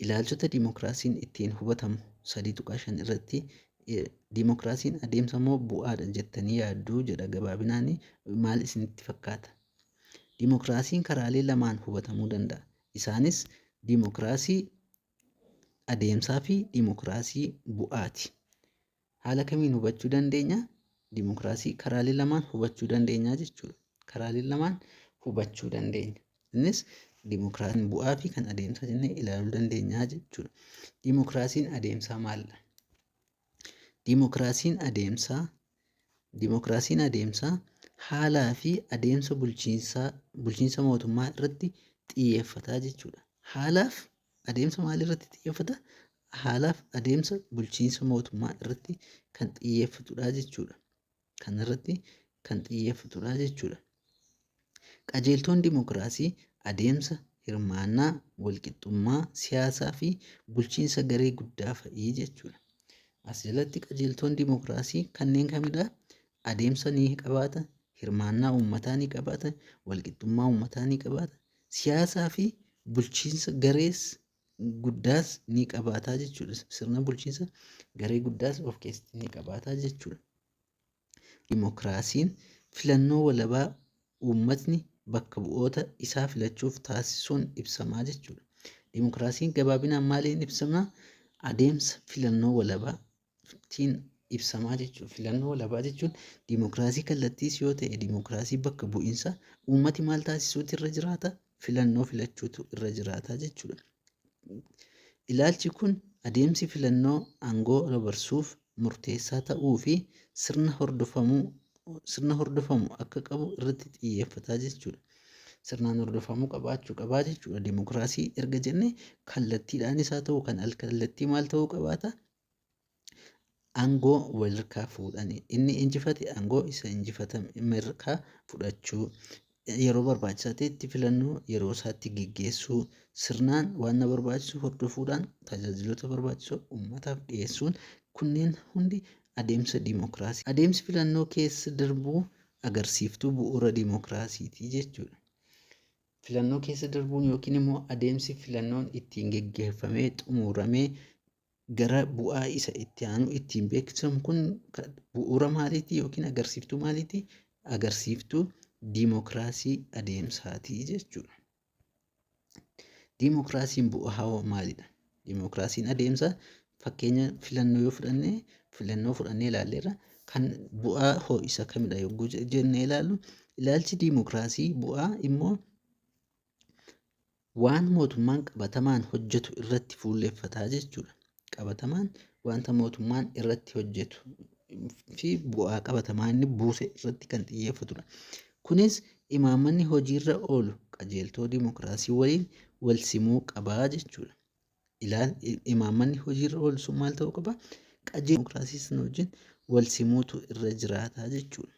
Ilaalchota diimokiraasiin ittiin hubatamu 3.5 irratti diimokiraasiin adeemsa moo bu'aadha jettanii yaadduu jedha. Gabaabinaan maal isinitti fakkaata? Diimokiraasiin karaalee lamaan hubatamuu danda'a. Isaanis diimokiraasii adeemsaa fi diimokiraasii bu'aati. Haala kamiin hubachuu dandeenya? Diimokiraasii karaalee lamaan hubachuu dandeenya jechuudha. Karaalee lamaan hubachuu dandeenya. Innis diimokiraasiin bu'aa fi kan adeemsaa jennee ilaaluu dandeenya jechuudha. Diimokiraasiin adeemsaa maalidha? Diimokiraasiin adeemsaa Diimokiraasiin adeemsaa haalaa fi adeemsa bulchiinsa mootummaa irratti xiyyeeffata jechuudha. Haalaaf adeemsa maalii irratti xiyyeeffata? Haalaaf adeemsa bulchiinsa mootummaa irratti kan xiyyeeffatudha jechuudha. Kan irratti kan xiyyeeffatudha jechuudha. Qajeeltoon diimokiraasii adeemsa hirmaannaa, walqixxummaa siyaasaa fi bulchiinsa garee guddaa fa'ii jechuudha. As jalatti qajeeltoon diimokiraasii kanneen kamidha? Adeemsa ni qabaata, hirmaannaa uummataa ni qabaata, walqixxummaa uummataa ni qabaata, siyaasaa fi bulchiinsa garees guddaas ni qabaata jechuudha. Sirna bulchiinsa garee guddaas of keessatti ni qabaata jechuudha. Diimokiraasiin filannoo walabaa uummatni bakka bu'oota isaa filachuuf taasisuun ibsamaa jechuudha. Diimokiraasiin gabaabinaan maaliin ibsama? Adeemsa filannoo walabaatiin ibsamaa jechuudha. Filannoo walabaa jechuun diimokiraasii kallattiis yoo ta'e diimokiraasii bakka bu'iinsa uummati maal taasisuutu irra jiraata? Filannoo filachuutu irra jiraata jechuudha. Ilaalchi kun adeemsi filannoo aangoo dabarsuuf murteessaa ta'uu fi sirna hordofamu akka qabu irratti xiyyeeffata jechuudha. Sirnaan hordofamuu qabaachuu qabaa jechuudha. Diimokiraasii erga jenne kallattiidhaanis haa ta'u kan alkallattii maal ta'uu qabaata? Aangoo walharkaa fuudhanii inni injifate aangoo isa injifatame harkaa fudhachuu, yeroo barbaachisaa ta'etti filannoo yeroo isaatti geggeessuu, sirnaan waan na barbaachisu hordofuudhaan tajaajiloota barbaachisoo uummataaf dhiyeessuun kunneen hundi adeemsa diimokiraasii. Adeemsi filannoo keessa darbuu agarsiiftuu bu'uura diimokiraasiiti jechuudha. Filannoo keessa darbuun yookiin immoo adeemsi filannoon ittiin geggeeffamee xumuramee gara bu'aa isa itti aanu ittiin beeksifamu kun bu'uura maaliiti yookiin agarsiiftuu maaliiti? Agarsiiftuu diimokiraasii adeemsaati jechuudha. Diimokiraasiin bu'aa hoo maalidha? Diimokiraasiin adeemsa fakkeenya filannoo yoo fudhanne filannoo fudhannee ilaalleerra, kan bu'aa hoo isa kamidha yogguu jennee ilaallu, ilaalchi diimokiraasii bu'aa immoo waan mootummaan qabatamaan hojjetu irratti fuulleffataa jechuudha. Qabatamaan wanta mootummaan irratti hojjetu fi bu'aa qabatamaa inni buuse irratti kan xiyyeeffatudha. Kunis imaammanni hojiirra oolu qajeeltoo diimokiraasii waliin wal simuu qabaa jechuudha. Imaammanni hojiirra oolu sun maal ta'uu qaba? Qajeeltoo diimokiraasii sana wajjin wal simuutu irra jiraata jechuudha.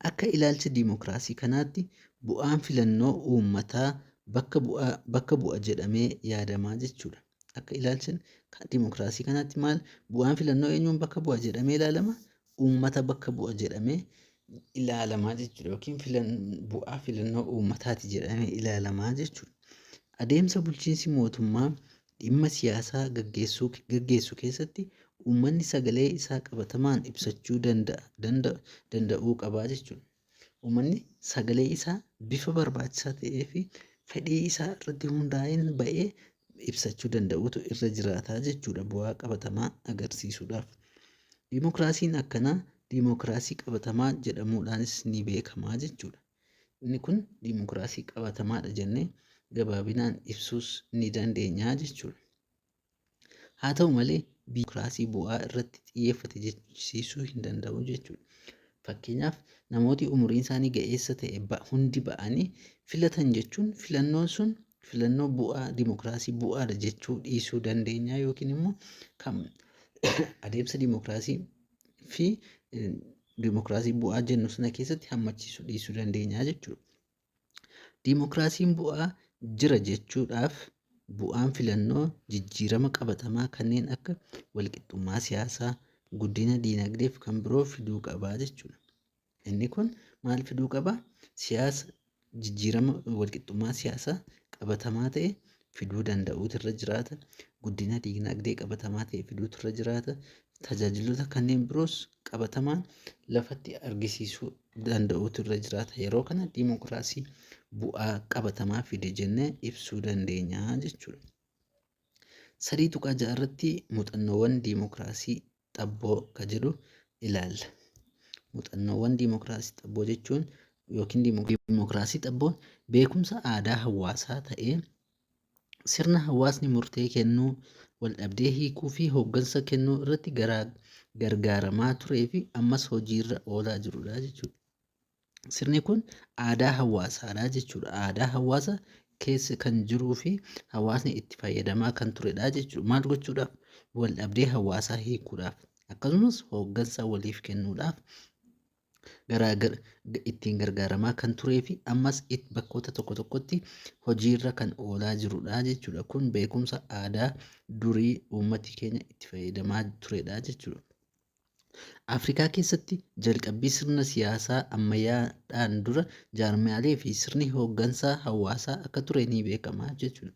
Akka ilaalcha diimokiraasii kanaatti bu'aan filannoo uummataa bakka bu'a jedhamee yaadamaa jechuudha. Akka ilaalcha diimokiraasii kanaatti maal bu'aan filannoo eenyuun bakka bu'a jedhamee ilaalama? Uummata bakka bu'a jedhamee ilaalamaa jechuudha. Yookiin bu'aa filannoo uummataati jedhamee ilaalamaa jechuudha. Adeemsa bulchiinsi mootummaa dhimma siyaasaa gaggeessu keessatti uummanni sagalee isaa qabatamaan ibsachuu danda'uu qabaa jechuudha. Uummanni sagalee isaa bifa barbaachisaa ta'ee fi fedhii isaa irratti hundaa'een ba'ee ibsachuu danda'utu irra jiraata jechuudha bu'aa qabatamaa agarsiisuudhaaf. Diimokiraasiin akkanaa diimokiraasii qabatamaa jedhamuudhaanis ni beekamaa jechuudha. Inni kun diimokiraasii qabatamaadha jennee gabaabinaan ibsuus ni dandeenya jechuudha. Haa ta'u malee diimokiraasii bu'aa irratti xiyyeeffate jechisiisuu hin danda'u jechuudha. Fakkeenyaaf namooti umuriin isaanii ga'eessa ta'e hundi ba'anii filatan jechuun filannoon sun filannoo bu'aa diimokiraasii bu'aadha jechuu dhiisuu dandeenya yookiin immoo kan adeemsa diimokiraasii fi diimokiraasii bu'aa jennu sana keessatti hammachiisuu dhiisuu dandeenya jechuudha. Diimokiraasiin bu'aa jira jechuudhaaf bu'aan filannoo jijjiirama qabatamaa kanneen akka walqixxummaa siyaasaa, guddina diinagdeef kan biroo fiduu qabaa jechuudha. Inni kun maal fiduu qabaa? Siyaasa jijjiirama walqixxummaa siyaasaa qabatamaa ta'e fiduu danda'uutu irra jiraata. Guddina diinagdee qabatamaa ta'e fiduutu irra jiraata. Tajaajiloota kanneen biroos qabatamaan lafatti argisiisuu danda'uutu irra jiraata. Yeroo kana diimokiraasii bu'aa qabatamaa fide jennee ibsuu dandeenya jechuudha. 3.6 irratti muuxannoowwan diimokiraasii xabboo ka jedhu ilaalla. Muuxannoowwan diimokiraasii xabboo jechuun yookiin diimokiraasii xabboon beekumsa aadaa hawaasaa ta'ee sirna hawaasni murtee kennuu, waldhabdee hiikuu fi hooggansa kennuu irratti gargaaramaa turee fi ammas hojiirra oolaa jirudha jechuudha. Sirni kun aadaa hawaasaadha jechuudha. Aadaa hawaasa keessa kan jiruu fi hawaasni itti fayyadamaa kan turedha jechuudha. Maal gochuudhaaf? Waldhabdee hawaasaa hiikuudhaaf akkasumas hooggansa waliif kennuudhaaf ittiin gargaaramaa kan turee fi ammas bakkoota tokko tokkotti hojiirra kan oolaa jirudha jechuudha. Kun beekumsa aadaa durii uummati keenya itti fayyadamaa turedha jechuudha. Afrikaa keessatti jalqabbii sirna siyaasaa ammayyaadhaan dura jaarmiyaalee fi sirni hooggansaa hawaasaa akka ture ni beekama jechuudha.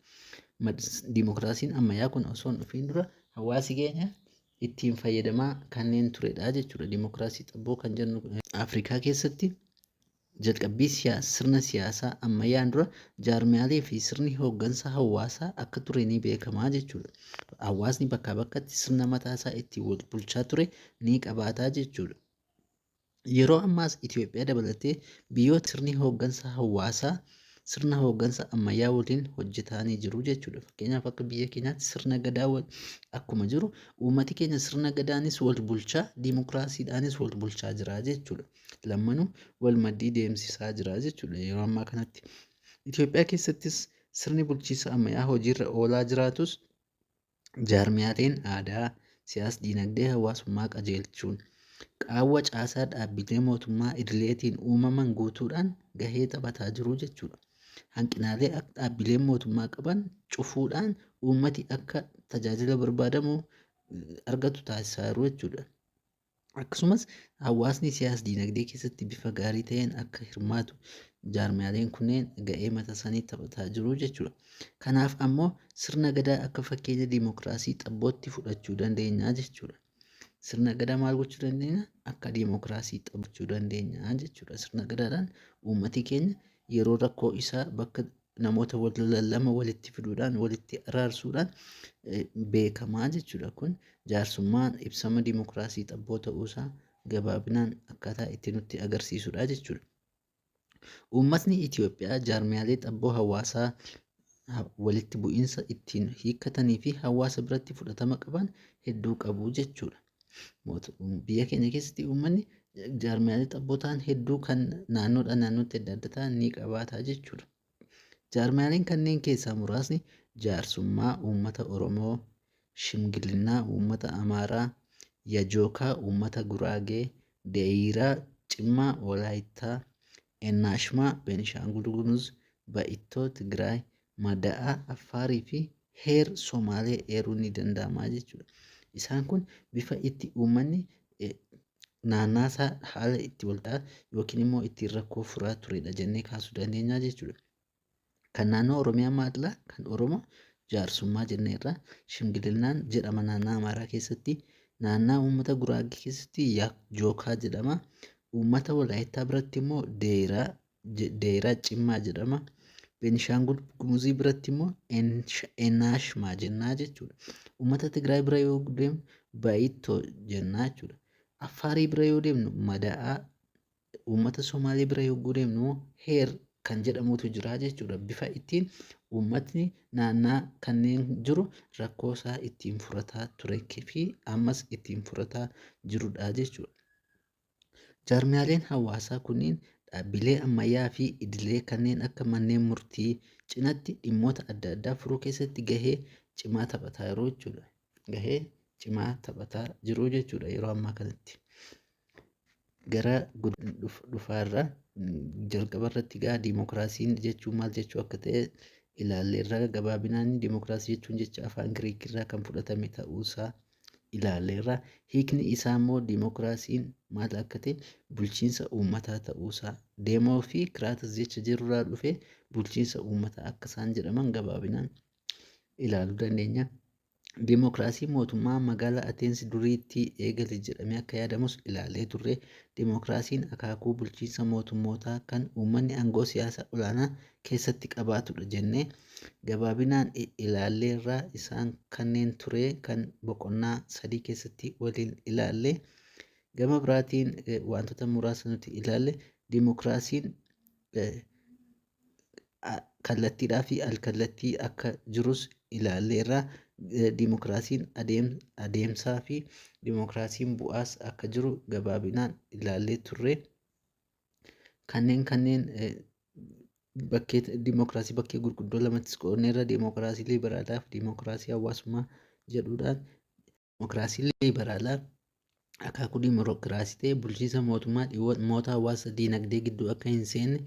Diimokiraasiin ammayyaa kun osoo hin dhufiin dura hawaasi keenya ittiin fayyadamaa kanneen turedha jechuudha. Diimokiraasii xabboo kan jennu Afrikaa keessatti jalqabbii sirna siyaasaa ammayyaan dura jaarmiyaalee fi sirni hooggansa hawaasaa akka ture ni beekama jechuudha. Hawaasni bakkaa bakkatti sirna mataasaa ittiin wal bulchaa ture ni qabaataa jechuudha. Yeroo ammaas Itoophiyaa dabalatee biyyoota sirni hooggansa hawaasaa sirna hooggansa ammayyaa waliin hojjetaa ni jiru jechuudha. Fakkeenyaaf akka biyya keenyaatti sirna gadaa akkuma jiru uummati keenya sirna gadaanis wal bulchaa diimokiraasiidhaanis wal bulchaa jira jechuudha. Lammanuu wal maddii deemsisaa jira jechuudha yeroo ammaa kanatti. Itoophiyaa keessattis sirni bulchiinsa ammayyaa hojiirra oolaa jiraatus jaarmiyaaleen aadaa, siyaas diinagdee hawaasummaa qajeelchuun qaawwa caasaa dhaabbilee mootummaa idileetiin uumaman guutuudhaan gahee taphataa jiru jechuudha. Hanqinaalee akka dhaabbileen mootummaa qaban cufuudhaan uummati akka tajaajila barbaadamu argatu taasisaa jiru jechuudha. Akkasumas hawaasni siyaas diinagdee keessatti bifa gaarii ta'een akka hirmaatu jaarmiyaaleen kunneen ga'ee mataa isaanii taphataa jiru jechuudha. Kanaaf ammoo sirna gadaa akka fakkeenya diimokiraasii xabbootti fudhachuu dandeenya jechuudha. Sirna gadaa maal gochuu dandeenya? Akka diimokiraasii taphachuu dandeenya jechuudha. Sirna gadaadhaan uummati keenya yeroo rakkoo isaa bakka namoota wal lama walitti fiduudhaan walitti araarsuudhaan beekamaa jechuudha. Kun jaarsummaan ibsama diimokiraasii xabboo ta'uusaa gabaabinaan akkaataa itti nutti agarsiisudha jechuudha. Uummatni Itoophiyaa jaarmiyaalee xabboo hawaasaa walitti bu'iinsa ittiin hiikkatanii fi hawaasa biratti fudhatama qaban hedduu qabu jechuudha. Biyya keenya keessatti uummanni jaarmiyaalee xabboo ta'an hedduu kan naannoodhaa naannootti adda adda ta'an ni qabaata jechuudha. Jaarmiyaaleen kanneen keessaa muraasni jaarsummaa uummata Oromoo, shimgilinnaa uummata Amaaraa, Yajookaa uummata Guraagee, Deeyiraa Cimmaa Walaayittaa, Ennaashmaa Beenishaangul Gumuz, Ba'ittoo Tigraay, Mada'aa Affaarii fi Heer Somaalee eeruun ni danda'ama jechuudha. Isaan kun bifa itti uummanni naannaasaa haala itti walxaa yookiin immoo ittiin rakkoo furaa turedha jennee kaasuu dandeenya jechuudha. Kan naannoo Oromiyaa maalidha? Kan Oromoo jaarsummaa jenneerra. Shimgilinnaan jedhama naannoo Amaaraa keessatti. Naannaa uummata Guraagee keessatti Jookaa jedhama. Uummata Walaayittaa biratti immoo Deeraa Cimmaa jedhama. Beenishaangul Gumuzii biratti immoo Ennaashmaa jennaa jechuudha. Uummata Tigraay bira yoo deemnu Ba'ittoo jennaa jechuudha. Affaarii bira yoo deemnu Mada'aa, uummata Somaalee bira yogguu deemnu Heer kan jedhamutu jira jechuudha. Bifa ittiin uummatni naannaa kanneen jiru rakkoo isaa ittiin furataa ture fi ammas ittiin furataa jirudha jechuudha. Jaarmiyaaleen hawaasaa kunniin dhaabbilee ammayyaa fi idilee kanneen akka manneen murtii cinatti dhimmoota adda addaa furuu keessatti gahee cimaa taphataa jiru jechuudha. Gahee cimaa taphataa jiru jechuudha yeroo ammaa kanatti. Gara dhufaarra jalqaba irratti gaa diimokiraasiin jechuun maal jechuu akka ta'e ilaalleerra. Gabaabinaan diimokiraasii jechuun jecha afaan Giriik irraa kan fudhatame ta'uusaa ilaalleerra. Hiikni isaa immoo diimokiraasiin maal akka ta'e bulchiinsa uummataa ta'uusaa deemoo fi kiraatas jecha jirurraa dhufe bulchiinsa uummataa akka isaan jedhaman gabaabinaan ilaaluu dandeenya. Dimookiraasii mootummaa magaalaa Ateensi duriitti eegale jedhamee akka yaadamus ilaallee turre. Dimookiraasiin akaakuu bulchiinsa mootummootaa kan uummanni aangoo siyaasaa olaanaa keessatti qabaatudha jennee gabaabinaan ilaalleerraa. Isaan kanneen ture kan boqonnaa 3 keessatti waliin ilaalle. Gama biraatiin wantoota muraasa nuti ilaalle, dimookiraasiin kallattiidhaa fi alkallattii akka jirus ilaalleerra. Dimookiraasiin adeemsaa fi dimookiraasiin bu'aas akka jiru gabaabinaan ilaallee turre. Kanneen bakkee dimookiraasii bakkee gurguddoo lamattis qoodneerra, dimookiraasii liberaalaa fi dimookiraasii hawaasummaa jedhuudhaan. Dimookiraasii liberaalaa akaakuu dimookiraasii ta'e bulchiinsa mootummaa dhimmoota hawaasa diinagdee gidduu akka hin seenne,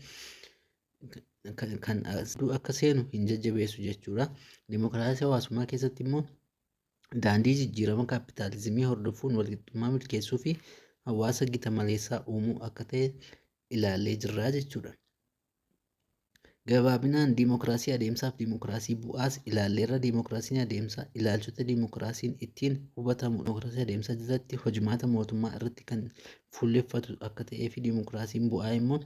kan akka seenu hin jajjabeessu jechuudha. Dimookiraasii hawaasummaa keessatti immoo daandii jijjiirama kaapitaalizimii hordofuun walqixxummaa milkeessuu fi hawaasa gita maleessaa uumuu akka ta'e ilaallee jirra jechuudha. Gabaabinaan dimookiraasii adeemsaa fi dimookiraasii bu'aas ilaalleerra. Dimookiraasiin adeemsaa ilaalchota dimookiraasiin ittiin hubatamu. Dimookiraasii adeemsaa jalatti hojimaata mootummaa irratti kan fuulleffatu akka ta'ee fi dimookiraasiin bu'aa immoo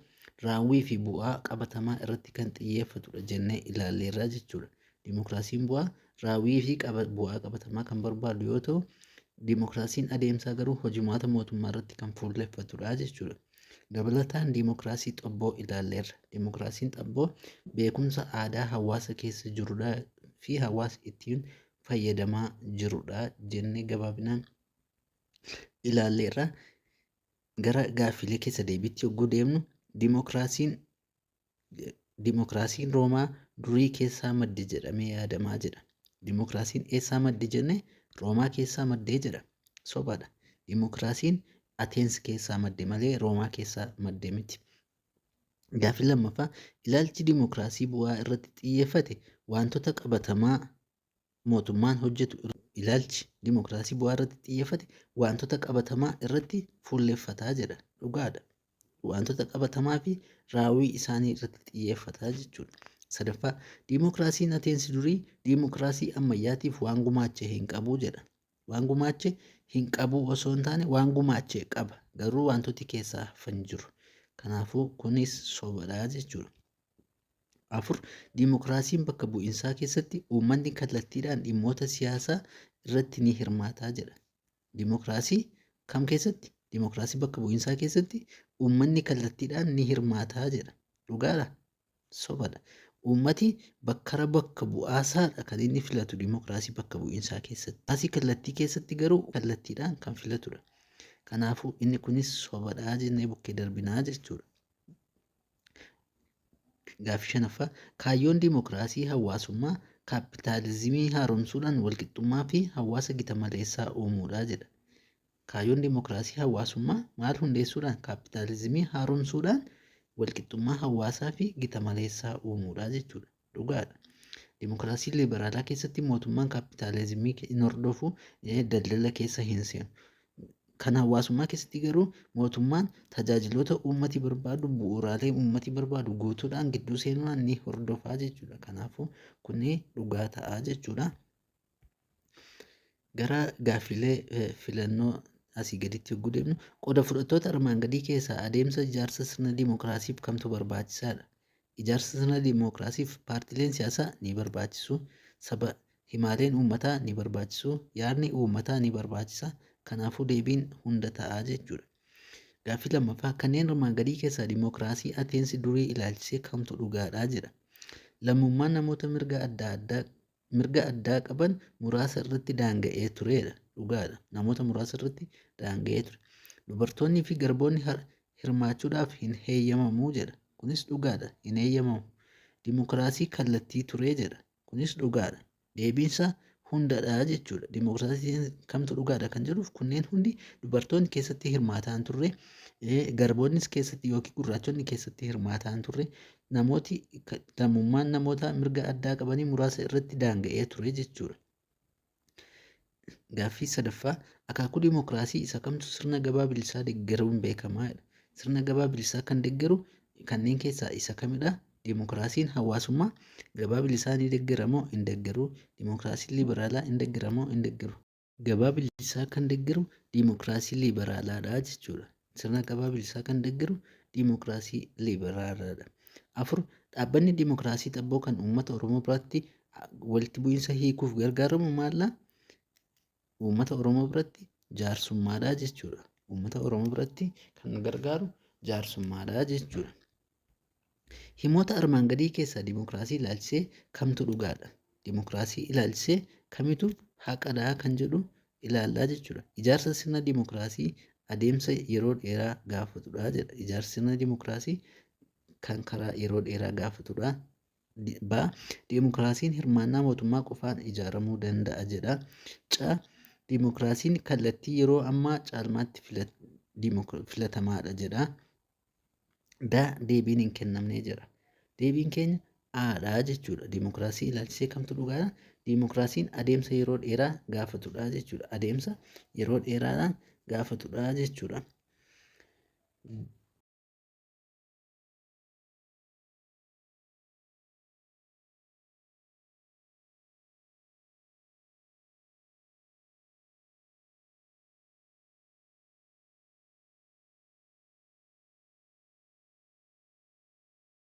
raawwii fi bu'aa qabatamaa irratti kan xiyyeeffatudha jennee ilaalleerra jechuudha. Dimookiraasiin bu'aa raawwii fi bu'aa qabatamaa kan barbaadu yoo ta'u, dimookiraasiin adeemsaa garuu hojimaata mootummaa irratti kan fuulleffatudha jechuudha. Dabalataan dimookiraasii xabboo ilaalleerra. Dimookiraasiin xabboo beekumsa aadaa hawaasa keessa jirudha fi hawaasa ittiin fayyadamaa jirudha jennee gabaabinaan ilaalleerra. Gara gaaffilee keessa deebiitti yogguu deemnu, dimookiraasiin Roomaa durii keessaa madde jedhamee yaadamaa jedha. Dimookiraasiin eessaa madde jenne? Roomaa keessaa maddee jedha. Sobadha. Dimookiraasiin Ateensi keessaa madde malee Roomaa keessaa madde miti. Gaaffii lammaffaa, ilaalchi dimookiraasii bu'aa irratti xiyyeeffate wantoota qabatamaa mootummaan hojjetu, ilaalchi dimookiraasii bu'aa irratti xiyyeeffate wantoota qabatamaa irratti fuulleffataa jedha. Dhugaadha. Wantoota qabatamaa fi raawwii isaanii irratti xiyyeeffataa jechuudha. Sadaffaa, dimookiraasiin Ateensi durii dimookiraasii ammayyaatiif waan gumaache hin qabu jedha. Waan gumaache hin qabu osoo hin taane waan gumaache qaba, garuu wantooti keessaa hafan jiru. Kanaafuu kunis sobadha jechuudha. 4, dimookiraasiin bakka bu'iinsaa keessatti uummanni kallattiidhaan dhimmoota siyaasaa irratti ni hirmaataa jedha. Dimookiraasii kam keessatti? Dimookiraasii bakka bu'iinsaa keessatti uummanni kallattiidhaan ni hirmaataa jedha. Dhugaadha? Sobadha. Uummati bakkara bakka bu'aasaadha kan inni filatu dimookiraasii bakka bu'iinsaa keessatti. Dimookiraasii kallattii keessatti garuu kallattiidhaan kan filatudha. Kanaafuu inni kunis sobadhaa jennee bukkee darbinaa jechuudha. Gaaffii shanaffaa, kaayyoon dimookiraasii hawaasummaa kaapitaalizimii haaromsuudhaan walqixxummaa fi hawaasa gita maleessaa uumuudha jedha. Kaayyoon dimookiraasii hawaasummaa maal hundeessuudhaan? Kaapitaalizimii haaromsuudhaan walqixxummaa hawaasaa fi gita maleessaa uumuudha jechuudha. Dhugaadha. Dimookiraasii liberaalaa keessatti mootummaan kaapitaalizimii hin hordofu, daldala keessa hin seenu. Kan hawaasummaa keessatti garuu mootummaan tajaajiloota uummati barbaadu, bu'uuraalee uummati barbaadu guutuudhaan gidduu seenuudhaan ni hordofaa jechuudha. Kanaafuu kuni dhugaa ta'a jechuudha. Gara gaaffilee filannoo asii gaditti yogguu deemnu, qooda fudhattoota armaan gadii keessaa adeemsa ijaarsa sirna dimookiraasiif kamtu barbaachisaadha? Ijaarsa sirna dimookiraasiif paartileen siyaasaa ni barbaachisu. Saba himaaleen uummataa ni barbaachisu. Yaadni uummataa ni barbaachisa. Kanaafuu deebiin hunda ta'a jechuudha. Gaaffii lammaffaa, kanneen armaan gadii keessaa dimookiraasii Ateensi durii ilaalchisee kamtu dhugaadha jedha. Lammummaan namoota mirga addaa qaban muraasa irratti daanga'ee turedha. Dhugaadha. Namoota muraasa irratti daanga'ee ture. Dubartoonni fi garboonni hirmaachuudhaaf hin heeyyamamuu jedha. Kunis dhugaadha. Hin heeyyamamu. Dimookiraasii kallattii ture jedha. Kunis dhugaadha. Deebiinsa hundadha jechuudha. Dimookiraasiin kamtu dhugaadha kan jedhuuf, kunneen hundi dubartoonni keessatti hirmaataa hin turre, garboonnis keessatti yookiin gurraachonni keessatti hirmaataa hin turre, namooti lammummaan namoota mirga addaa qabanii muraasa irratti daanga'ee ture jechuudha. Gaaffii sadaffaa, akaakuu dimookiraasii isa kamtu sirna gabaa bilisaa deeggaruun beekamaadha? Sirna gabaa bilisaa kan deeggaru kanneen keessaa isa kamidha? Dimookiraasiin hawaasummaa gabaa bilisaa ni deeggara moo hin deeggaru? Dimookiraasiin liberaalaa hin deeggara moo hin deeggaru? Gabaa bilisaa kan deeggaru dimookiraasii liberaalaadha jechuudha. Sirna gabaa bilisaa kan deeggaru dimookiraasii liberaalaadha. 4, dhaabbanni dimookiraasii xabboo kan uummata Oromoo biratti walitti bu'iinsa hiikuuf gargaaramu maalla? Uummata Oromoo biratti jaarsummaadha jechuudha. Uummata Oromoo biratti kan gargaaru jaarsummaadha jechuudha. Himoota armaan gadii keessaa dimookiraasii ilaalchisee kamtu dhugaadha? Dimookiraasii ilaalchisee kamitu haqadha kan jedhu ilaallaa jechuudha. Ijaarsa sirna dimookiraasii adeemsa yeroo dheeraa gaafatudha jedha. Ijaarsa sirna dimookiraasii kan karaa yeroo dheeraa gaafatudha. B, dimookiraasiin hirmaannaa mootummaa qofaan ijaaramuu danda'a jedha. C, dimookiraasiin kallattii yeroo ammaa caalmaatti filatamaadha jedha. D, deebiin hin kennamne jedha. Deebiin keenya A'dha jechuudha. Dimookiraasii ilaalchisee kamtu dhugaadha? Dimookiraasiin adeemsa yeroo dheeraa gaafatudha jechuudha. Adeemsa yeroo dheeraadhaan gaafatudha jechuudha.